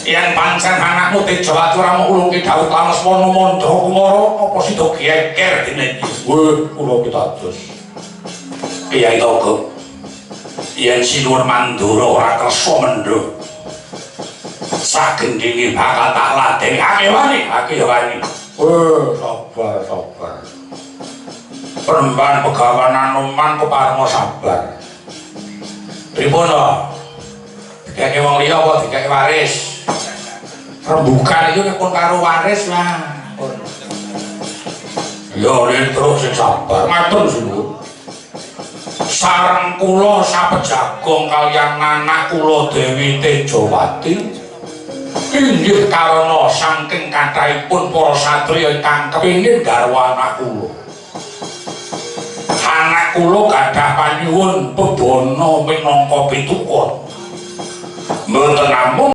Yen pancen anakmu Tejawati ora mung ulungke dhawuh Lameswana Mandra Kumara apa sida geger dene iki? Weh, kula pitados. Kyai Togog. Yen Sinuwun Mandura ora kersa mendho. Sagendinge bakal tak ladeni. Ake wani, ake ya wani. Weh, sabar, sabar. Penemban Begawan Anoman keparenga sabar. Pripun to? Dikeke wong liya apa dikeke waris? Rembugan iki nek pun karo waris lah. Ya terus sing sabar. Ngaten sinuwun. Sareng kula sapejagong kaliyan anak kula Dewi Tejawati inggih karana saking kathahipun para satriya ingkang kepengin garwa anak kula. Anak kula gadah panyuwun bebana minangka pitukon. Mboten namung